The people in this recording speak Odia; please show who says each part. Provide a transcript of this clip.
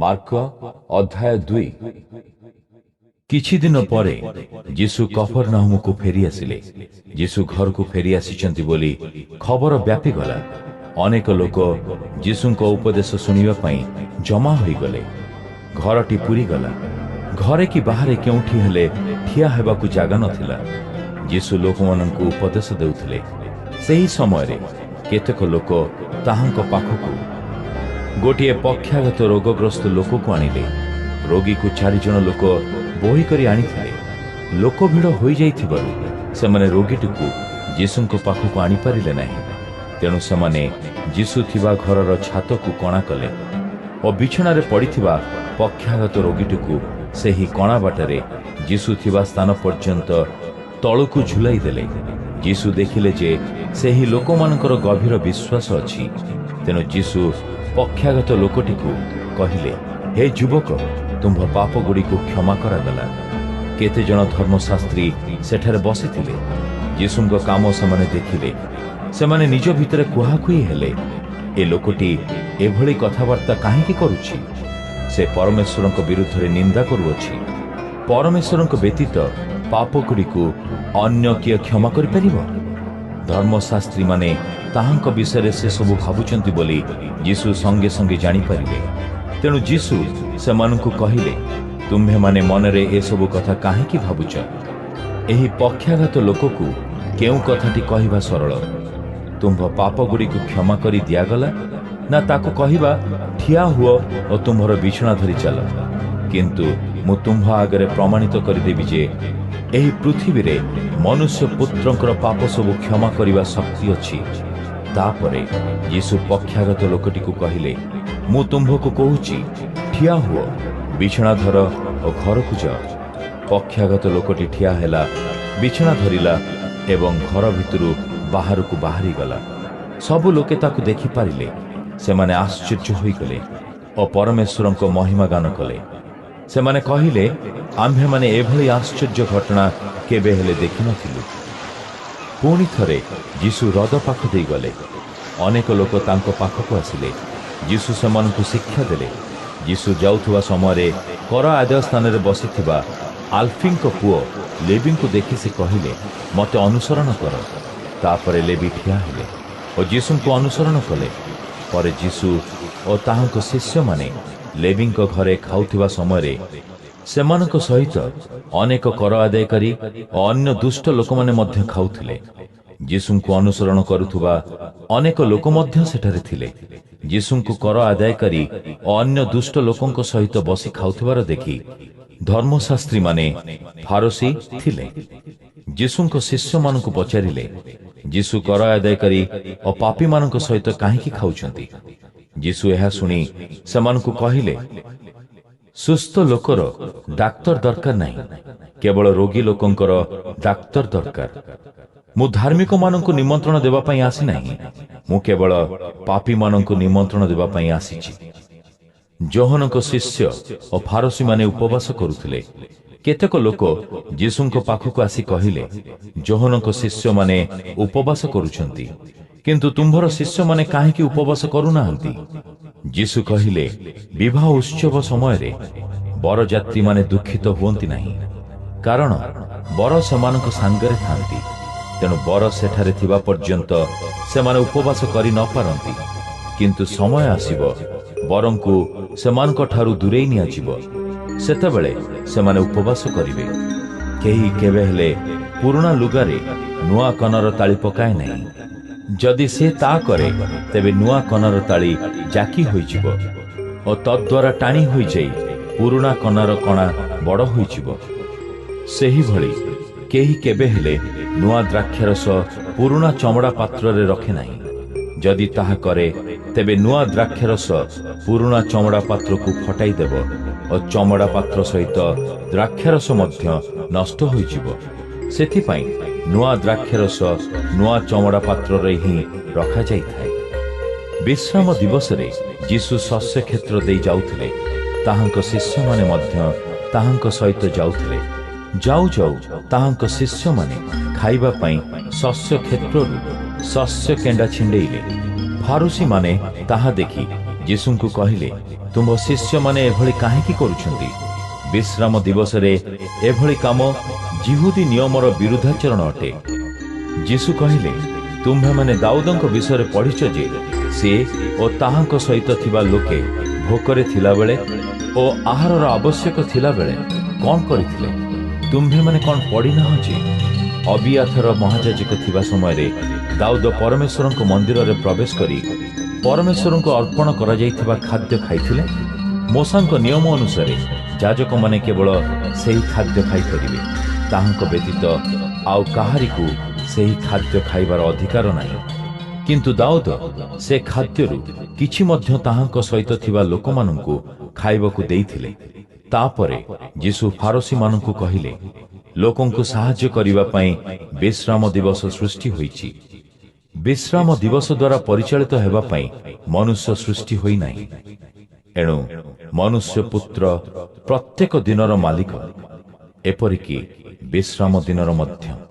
Speaker 1: ମାର୍କ ଅଧ୍ୟାୟ 2। କିଛି ଦିନ ପରେ ଯୀଶୁ କଫରନାହୁମକୁ ଫେରି ଆସିଲେ। ଯୀଶୁ ଘରକୁ ଫେରି ଆସିଛନ୍ତି ବୋଲି ଖବର ବ୍ୟାପିଗଲା। ଅନେକ ଲୋକ ଯୀଶୁଙ୍କ ଉପଦେଶ ଶୁଣିବା ପାଇଁ ଜମା ହୋଇଗଲେ। ଘରଟି ପୂରିଗଲା। ଘରେ କି ବାହାରେ କେଉଁଠି ହେଲେ ଠିଆ ହେବାକୁ ଜାଗା ନଥିଲା। ଯୀଶୁ ଲୋକମାନଙ୍କୁ ଉପଦେଶ ଦେଉଥିଲେ। ସେହି ସମୟରେ କେତେକ ଲୋକ ତାହାଙ୍କ ପାଖକୁ ଗୋଟିଏ ପକ୍ଷାଘାତ ରୋଗଗ୍ରସ୍ତ ଲୋକକୁ ଆଣିଲେ। ରୋଗୀକୁ ଚାରିଜଣ ଲୋକ ବୋହି କରି ଆଣିଥିଲେ। ଲୋକ ଭିଡ଼ ହୋଇଯାଇଥିବାରୁ ସେମାନେ ରୋଗୀଟିକୁ ଯୀଶୁଙ୍କ ପାଖକୁ ଆଣିପାରିଲେ ନାହିଁ। ତେଣୁ ସେମାନେ ଯୀଶୁ ଥିବା ଘରର ଛାତକୁ କଣା କଲେ ଓ ବିଛଣାରେ ପଡ଼ିଥିବା ପକ୍ଷାଘାତ ରୋଗୀଟିକୁ ସେହି କଣା ବାଟରେ ଯୀଶୁ ଥିବା ସ୍ଥାନ ପର୍ଯ୍ୟନ୍ତ ତଳକୁ ଝୁଲାଇ ଦେଲେ। ଯୀଶୁ ଦେଖିଲେ ଯେ ସେହି ଲୋକମାନଙ୍କର ଗଭୀର ବିଶ୍ୱାସ ଅଛି। ତେଣୁ ଯୀଶୁ ପକ୍ଷାଘାତ ଲୋକଟିକୁ କହିଲେ, ହେ ଯୁବକ, ତୁମ୍ଭ ପାପଗୁଡ଼ିକୁ କ୍ଷମା କରାଗଲା। କେତେଜଣ ଧର୍ମଶାସ୍ତ୍ରୀ ସେଠାରେ ବସିଥିଲେ। ଯୀଶୁଙ୍କ କାମ ସେମାନେ ଦେଖିଲେ। ସେମାନେ ନିଜ ଭିତରେ କୁହାକୁହି ହେଲେ, ଏ ଲୋକଟି ଏଭଳି କଥାବାର୍ତ୍ତା କାହିଁକି କରୁଛି? ସେ ପରମେଶ୍ୱରଙ୍କ ବିରୁଦ୍ଧରେ ନିନ୍ଦା କରୁଅଛି। ପରମେଶ୍ୱରଙ୍କ ବ୍ୟତୀତ ପାପଗୁଡ଼ିକୁ ଅନ୍ୟ କିଏ କ୍ଷମା କରିପାରିବ? ଧର୍ମଶାସ୍ତ୍ରୀମାନେ ତାହାଙ୍କ ବିଷୟରେ ସେସବୁ ଭାବୁଛନ୍ତି ବୋଲି ଯୀଶୁ ସଙ୍ଗେ ସଙ୍ଗେ ଜାଣିପାରିଲେ। ତେଣୁ ଯୀଶୁ ସେମାନଙ୍କୁ କହିଲେ, ତୁମ୍ଭେମାନେ ମନରେ ଏସବୁ କଥା କାହିଁକି ଭାବୁଛ? ଏହି ପକ୍ଷାଘାତ ଲୋକକୁ କେଉଁ କଥାଟି କହିବା ସରଳ, ତୁମ୍ଭ ପାପଗୁଡ଼ିକୁ କ୍ଷମା କରି ଦିଆଗଲା, ନା ତାକୁ କହିବା, ଠିଆ ହୁଅ ଓ ତୁମ୍ଭର ବିଛଣା ଧରି ଚାଲ? କିନ୍ତୁ ମୁଁ ତୁମ୍ଭ ଆଗରେ ପ୍ରମାଣିତ କରିଦେବି ଯେ ଏହି ପୃଥିବୀରେ ମନୁଷ୍ୟ ପୁତ୍ରଙ୍କର ପାପ ସବୁ କ୍ଷମା କରିବା ଶକ୍ତି ଅଛି। ତାପରେ ଯୀଶୁ ପକ୍ଷାଘାତ ଲୋକଟିକୁ କହିଲେ, ମୁଁ ତୁମ୍ଭକୁ କହୁଛି, ଠିଆ ହୁଅ, ବିଛଣା ଧର ଓ ଘରକୁ ଯାଅ। ପକ୍ଷାଘାତ ଲୋକଟି ଠିଆ ହେଲା, ବିଛଣା ଧରିଲା ଏବଂ ଘର ଭିତରୁ ବାହାରକୁ ବାହାରିଗଲା। ସବୁ ଲୋକେ ତାକୁ ଦେଖିପାରିଲେ। ସେମାନେ ଆଶ୍ଚର୍ଯ୍ୟ ହୋଇଗଲେ ଓ ପରମେଶ୍ୱରଙ୍କ ମହିମା ଗାନ କଲେ। ସେମାନେ କହିଲେ, ଆମ୍ଭେମାନେ ଏଭଳି ଆଶ୍ଚର୍ଯ୍ୟ ଘଟଣା କେବେ ହେଲେ ଦେଖିନଥିଲୁ। ପୁଣି ଥରେ ଯୀଶୁ ହ୍ରଦ ପାଖ ଦେଇ ଗଲେ। ଅନେକ ଲୋକ ତାଙ୍କ ପାଖକୁ ଆସିଲେ। ଯୀଶୁ ସେମାନଙ୍କୁ ଶିକ୍ଷା ଦେଲେ। ଯୀଶୁ ଯାଉଥିବା ସମୟରେ କର ଆଦାୟ ସ୍ଥାନରେ ବସିଥିବା ଆଲଫିଙ୍କ ପୁଅ ଲେବିଙ୍କୁ ଦେଖି ସେ କହିଲେ, ମୋତେ ଅନୁସରଣ କର। ତାପରେ ଲେବି ଠିଆ ହେଲେ ଓ ଯୀଶୁଙ୍କୁ ଅନୁସରଣ କଲେ। ପରେ ଯୀଶୁ ଓ ତାହାଙ୍କ ଶିଷ୍ୟମାନେ ଲେବିଙ୍କ ଘରେ ଖାଉଥିବା ସମୟରେ ସେମାନଙ୍କ ସହିତ ଅନେକ କର ଆଦାୟକାରୀ ଓ ଅନ୍ୟ ଦୁଷ୍ଟ ଲୋକମାନେ ମଧ୍ୟ ଖାଉଥିଲେ। ଯୀଶୁଙ୍କୁ ଅନୁସରଣ କରୁଥିବା ଅନେକ ଲୋକ ମଧ୍ୟ ସେଠାରେ ଥିଲେ। ଯୀଶୁଙ୍କୁ କର ଆଦାୟକାରୀ ଓ ଅନ୍ୟ ଦୁଷ୍ଟ ଲୋକଙ୍କ ସହିତ ବସି ଖାଉଥିବାର ଦେଖି ଧର୍ମଶାସ୍ତ୍ରୀମାନେ ଫାରସୀ ଥିଲେ। ଯୀଶୁଙ୍କ ଶିଷ୍ୟମାନଙ୍କୁ ପଚାରିଲେ, ଯୀଶୁ କର ଆଦାୟକାରୀ ଓ ପାପୀମାନଙ୍କ ସହିତ କାହିଁକି ଖାଉଛନ୍ତି? ଯୀଶୁ ଏହା ଶୁଣି ସେମାନଙ୍କୁ କହିଲେ, ସୁସ୍ଥ ଲୋକର ଡାକ୍ତର ଦରକାର ନାହିଁ, କେବଳ ରୋଗୀ ଲୋକଙ୍କର ଡାକ୍ତର ଦରକାର। ମୁଁ ଧାର୍ମିକମାନଙ୍କୁ ନିମନ୍ତ୍ରଣ ଦେବା ପାଇଁ ଆସିନାହିଁ, ମୁଁ କେବଳ ପାପୀମାନଙ୍କୁ ନିମନ୍ତ୍ରଣ ଦେବା ପାଇଁ ଆସିଛି। ଯୋହନଙ୍କ ଶିଷ୍ୟ ଓ ଫାରସୀମାନେ ଉପବାସ କରୁଥିଲେ। କେତେକ ଲୋକ ଯୀଶୁଙ୍କ ପାଖକୁ ଆସି କହିଲେ, ଯୋହନଙ୍କ ଶିଷ୍ୟମାନେ ଉପବାସ କରୁଛନ୍ତି, କିନ୍ତୁ ତୁମ୍ଭର ଶିଷ୍ୟମାନେ କାହିଁକି ଉପବାସ କରୁନାହାନ୍ତି? ଯୀଶୁ କହିଲେ, ବିବାହ ଉତ୍ସବ ସମୟରେ ବରଯାତ୍ରୀମାନେ ଦୁଃଖିତ ହୁଅନ୍ତି ନାହିଁ, କାରଣ ବର ସେମାନଙ୍କ ସାଙ୍ଗରେ ଥାନ୍ତି। ତେଣୁ ବର ସେଠାରେ ଥିବା ପର୍ଯ୍ୟନ୍ତ ସେମାନେ ଉପବାସ କରି ନ ପାରନ୍ତି। କିନ୍ତୁ ସମୟ ଆସିବ, ବରଙ୍କୁ ସେମାନଙ୍କଠାରୁ ଦୂରେଇ ନିଆଯିବ, ସେତେବେଳେ ସେମାନେ ଉପବାସ କରିବେ। କେହି କେବେ ହେଲେ ପୁରୁଣା ଲୁଗାରେ ନୂଆ କନର ତାଳି ପକାଏ ନାହିଁ। ଯଦି ସେ ତା କରେ, ତେବେ ନୂଆ କନାର ତାଳି ଜାକି ହୋଇଯିବ ଓ ତଦ୍ୱାରା ଟାଣି ହୋଇଯାଇ ପୁରୁଣା କନାର କଣା ବଡ଼ ହୋଇଯିବ। ସେହିଭଳି କେହି କେବେ ହେଲେ ନୂଆ ଦ୍ରାକ୍ଷାରସ ପୁରୁଣା ଚମଡ଼ା ପାତ୍ରରେ ରଖେ ନାହିଁ। ଯଦି ତାହା କରେ, ତେବେ ନୂଆ ଦ୍ରାକ୍ଷାରସ ପୁରୁଣା ଚମଡ଼ା ପାତ୍ରକୁ ଫଟାଇ ଦେବ ଓ ଚମଡ଼ା ପାତ୍ର ସହିତ ଦ୍ରାକ୍ଷାରସ ମଧ୍ୟ ନଷ୍ଟ ହୋଇଯିବ। ସେଥିପାଇଁ ନୂଆ ଦ୍ରାକ୍ଷାରସ ନୂଆ ଚମଡ଼ା ପାତ୍ରରେ ହିଁ ରଖାଯାଇଥାଏ। ବିଶ୍ରାମ ଦିବସରେ ଯୀଶୁ ଶସ୍ୟ କ୍ଷେତ୍ର ଦେଇ ଯାଉଥିଲେ। ତାହାଙ୍କ ଶିଷ୍ୟମାନେ ମଧ୍ୟ ତାହାଙ୍କ ସହିତ ଯାଉଥିଲେ। ଯାଉ ଯାଉ ତାହାଙ୍କ ଶିଷ୍ୟମାନେ ଖାଇବା ପାଇଁ ଶସ୍ୟ କ୍ଷେତ୍ରରୁ ଶସ୍ୟ କେଣ୍ଡା ଛିଣ୍ଡେଇଲେ। ଫାରୁସୀମାନେ ତାହା ଦେଖି ଯୀଶୁଙ୍କୁ କହିଲେ, ତୁମ୍ଭ ଶିଷ୍ୟମାନେ ଏଭଳି କାହିଁକି କରୁଛନ୍ତି? ବିଶ୍ରାମ ଦିବସରେ ଏଭଳି କାମ ଯିହୁଦୀ ନିୟମର ବିରୁଦ୍ଧାଚରଣ ଅଟେ। ଯୀଶୁ କହିଲେ, ତୁମ୍ଭେମାନେ ଦାଉଦଙ୍କ ବିଷୟରେ ପଢ଼ିଛ ଯେ ସେ ଓ ତାହାଙ୍କ ସହିତ ଥିବା ଲୋକେ ଭୋକରେ ଥିଲାବେଳେ ଓ ଆହାରର ଆବଶ୍ୟକ ଥିଲାବେଳେ କ'ଣ କରିଥିଲେ? ତୁମ୍ଭେମାନେ କ'ଣ ପଢ଼ିନାହ ଯେ ଅବିୟାଥର ମହାଯାଜକ ଥିବା ସମୟରେ ଦାଉଦ ପରମେଶ୍ୱରଙ୍କ ମନ୍ଦିରରେ ପ୍ରବେଶ କରି ପରମେଶ୍ୱରଙ୍କୁ ଅର୍ପଣ କରାଯାଇଥିବା ଖାଦ୍ୟ ଖାଇଥିଲେ? ମୋଶାଙ୍କ ନିୟମ ଅନୁସାରେ ଯାଜକମାନେ କେବଳ ସେହି ଖାଦ୍ୟ ଖାଇପାରିବେ। ତାହାଙ୍କ ବ୍ୟତୀତ ଆଉ କାହାରିକୁ ସେହି ଖାଦ୍ୟ ଖାଇବାର ଅଧିକାର ନାହିଁ। କିନ୍ତୁ ଦାଉଦ ସେ ଖାଦ୍ୟରୁ କିଛି ମଧ୍ୟ ତାହାଙ୍କ ସହିତ ଥିବା ଲୋକମାନଙ୍କୁ ଖାଇବାକୁ ଦେଇଥିଲେ। ତାପରେ ଯୀଶୁ ଫାରସୀମାନଙ୍କୁ କହିଲେ, ଲୋକଙ୍କୁ ସାହାଯ୍ୟ କରିବା ପାଇଁ ବିଶ୍ରାମ ଦିବସ ସୃଷ୍ଟି ହୋଇଛି। ବିଶ୍ରାମ ଦିବସ ଦ୍ୱାରା ପରିଚାଳିତ ହେବା ପାଇଁ ମନୁଷ୍ୟ ସୃଷ୍ଟି ହୋଇନାହିଁ। ଏଣୁ ମନୁଷ୍ୟ ପୁତ୍ର ପ୍ରତ୍ୟେକ ଦିନର ମାଲିକ, ଏପରିକି ବିଶ୍ରାମ ଦିନର ମଧ୍ୟ।